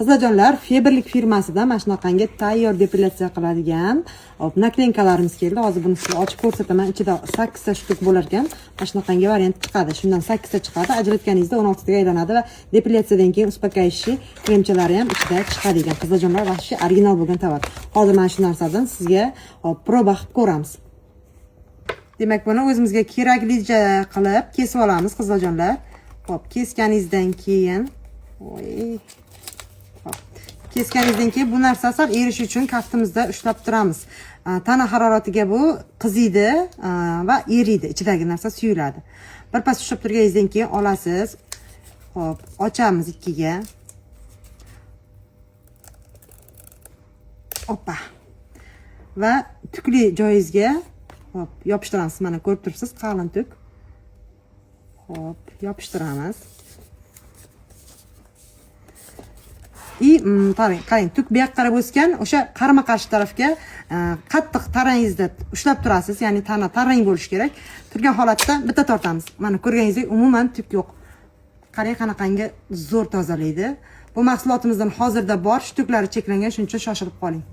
Qizlarjonlar, Faberlic firmasidan mana shunaqangi tayyor depilyatsiya qiladigan hop наклейка larimiz keldi. Hozir buni sizga ochib ko'rsataman. Ichida 8 ta штук bo'lar ekan. Mana shunaqangi variant chiqadi. Shundan 8 ta chiqadi. Ajratganingizda 16 taga aylanadi va depilyatsiyadan keyin успокаивающий kremchalari ham ichida chiqadi ekan. Qizlarjonlar, вообще original bo'lgan tovar. Hozir mana shu narsadan sizga hop proba qilib ko'ramiz. Demak, buni o'zimizga keraklicha qilib kesib olamiz, qizlarjonlar. Hop, kesganingizdan keyin voy. Hop. Kesganingizdan keyin bu narsa sal erishi uchun kaftimizda ushlab turamiz. Tana haroratiga bu qiziydi va eriydi. Ichidagi narsa suyuladi. Birpas ushlab turganingizdan keyin olasiz. Hop, ochamiz ikkiga. Oppa. Va tukli joyingizga hop yopishtiramiz. Mana ko'rib turibsiz, qalin tuk. Hop, yopishtiramiz. И qarang, qarang, tuk bu yoqqa qarab o'sgan, o'sha qarama-qarshi tarafga qattiq tarangizda ushlab turasiz, ya'ni tana tarang bo'lishi kerak. Turgan holatda bitta tortamiz. Mana ko'rganingizdek umuman tuk yo'q. Qarang, qanaqangi zo'r tozalaydi. Bu mahsulotimizdan hozirda bor, shtuklari cheklangan, shuning uchun shoshilib qoling.